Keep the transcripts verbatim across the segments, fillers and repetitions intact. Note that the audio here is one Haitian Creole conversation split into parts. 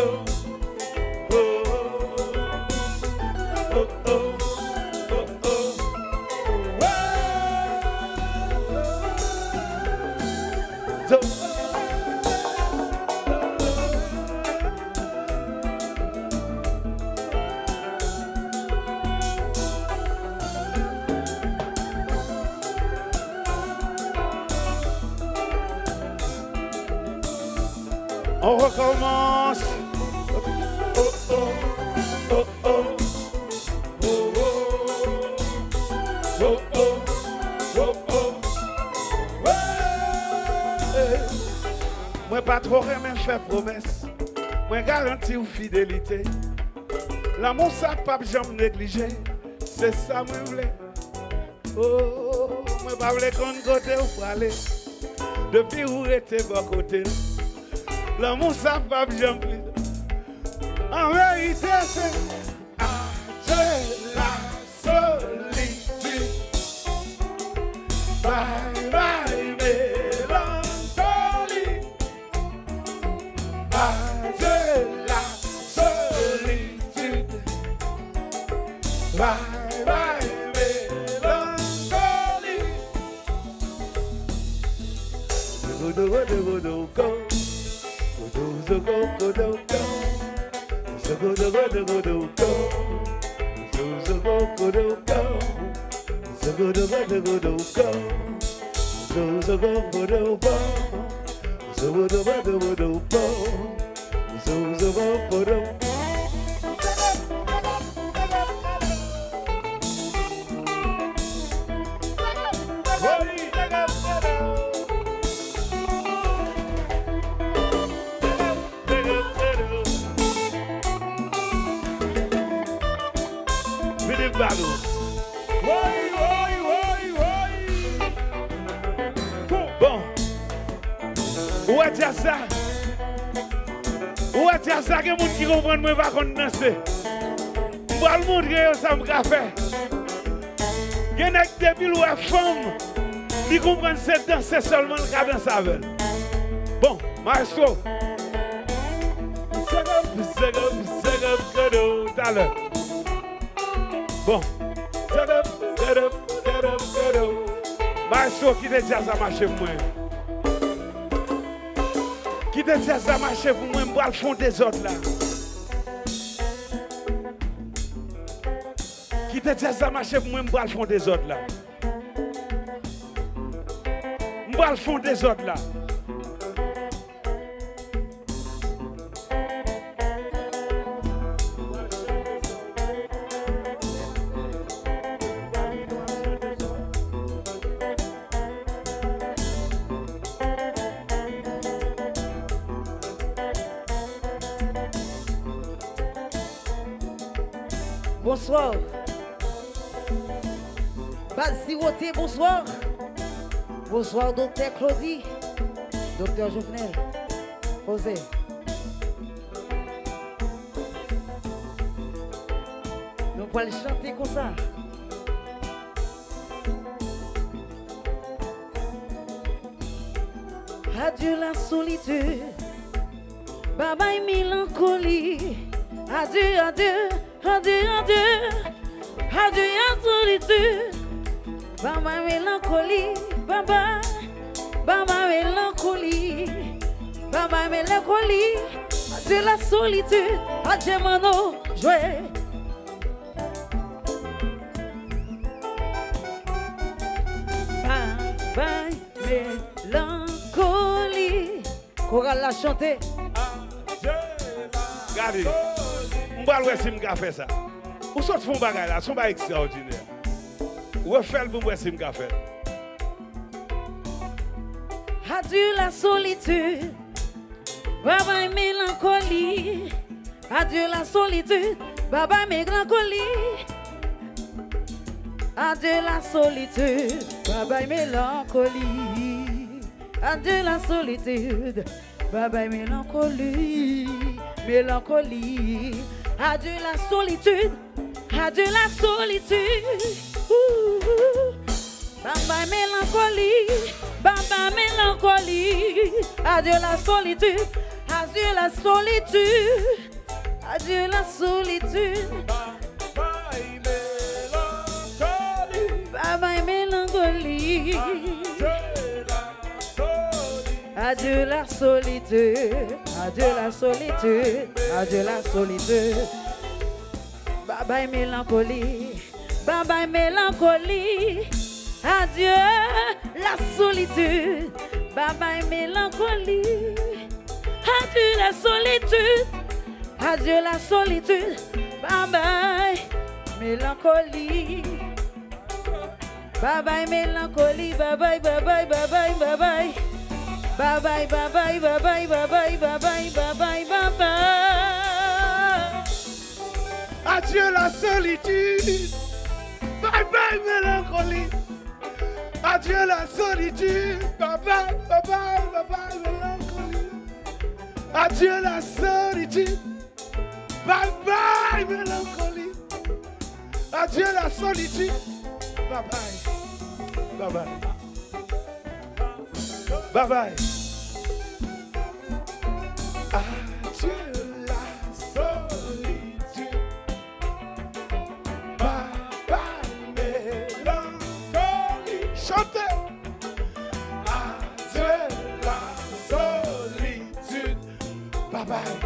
Oh, oh, oh, oh, oh, oh. On recommence. Oh, oh, oh, oh. Oh, oh, oh, oh, oh. Hey. Mwen pa twò renmen fè pwomès. Mwen garanti w fidelite. Lanmou sa p ap janm neglije. Se sa mwen vle. Oh, mwen pa vle konn kote w prale. Depi w rete bò kote m, lanmou sa p ap janm pli. An verite, se adye lasolitid. Bye bye melankoli. Adye lasolitid. Bye bye melankoli. Dogo, dogo, dogo, dogo. Dogo, dogo, dogo. Dogo, dogo, dogo, dogo. Dogo, dogo, dogo, dogo. Dogo, dogo, dogo, dogo. Dogo, dogo, dogo, dogo. Zobodobodobodobo. Zobodobodobo. Philippe Balou. Woy, woy, woy, woy. Bon. Ou wè djaz sa? Ou wè djaz sa? Gen moun ki konprann mwen pa konn danse. M pral montre yo sa m ka fè. Gen nèg depi l wè fanm, li konprann se danse sèlman l ka danse avè l. Bon, maestro. Talè. Bon. Maestro, kite djaz la mache pou mwen. Kite djaz la mache pou mwen, m pral fè yon dezòd la. Kite djaz la mache pou mwen, m pral fè yon dezòd la. M pral fè yon dezòd la. Bonswa. Baz Siwote, bonswa. Bonswa, Doktè Claudy. Doktè Jovenel. Poze. Nou pral chante konsa. Adye lasolitid. Babay melankoli. Adye, adye, adye, adye. Adye lasolitid. Babay melankoli. Babay. Babay melankoli. Babay melankoli. Adye lasolitid. Adye mano jwe. Babay melankoli. Koral la chante. Gade, m pral wè si m ka fè sa. Ou sot fè yon bagay la, se yon bagay ekstraòdinè. Refè l pou m wè si m ka fè l. Adye lasolitid, babay melankoli. Adieu la solitude, bye bye mélancolie. Adieu la solitude, bye bye mélancolie. Adieu la solitude, bye bye mélancolie, mélancolie. Adieu la solitude, adieu la solitude. Ouh. Bye bye mélancolie, bye bye mélancolie. Adieu la solitude, adieu la solitude, adieu la solitude. Bye bye mélancolie. Bye bye mélancolie. Adieu la solitude, adieu la solitude, adieu la solitude. Bye bye mélancolie, bye bye mélancolie. Adieu la solitude, bye bye mélancolie. Adieu la solitude, adieu la solitude, bye bye mélancolie. Bye bye mélancolie, bye bye, bye bye, bye bye, bye bye. Bye bye, bye bye, bye bye, bye bye, bye bye, bye bye, bye bye. Adieu la solitude. Bye bye mélancolie. Adieu la solitude. Bye bye, bye bye, bye bye mélancolie. Adieu la solitude. Bye bye mélancolie. Adieu la solitude. Bye bye. Bye bye. Bye bye. Adieu la solitude. Bye bye mélancolie. Chante. Adieu la solitude. Bye bye.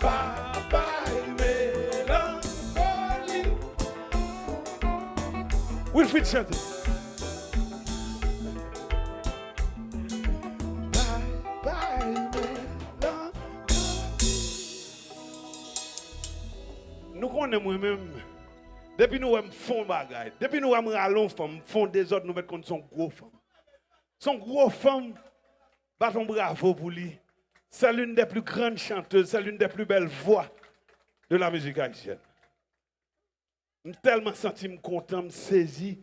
Bye bye mélancolie. Wilfrid chante. Bye bye mélancolie. Nou konnen mwen menm, depi nou wè m fon bagay, depi nou wè m rale yon fanm, m fon dezòd, nou mèt konn se yon gwo fanm. Se yon gwo fanm, bat yon bravo pou li. C'est l'une des plus grandes chanteuses, c'est l'une des plus belles voix de la musique haïtienne. M tèlman santi m kontan, m sezi,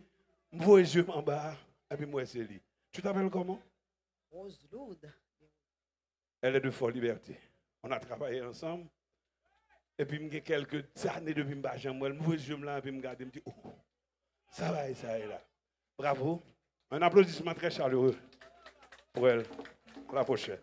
m voye zye m anba a, epi m wè se li. Tu t'appelles comment? Roseloud. Elle est de Fort Liberté. On a travaillé ensemble. Epi m gen kèlke zane depi m pa janm wè l. M voye zye m la, epi m gade, m di, oh, sa bagay sa ye la. Bravo. Un applaudissement très chaleureux pour elle. À la prochaine.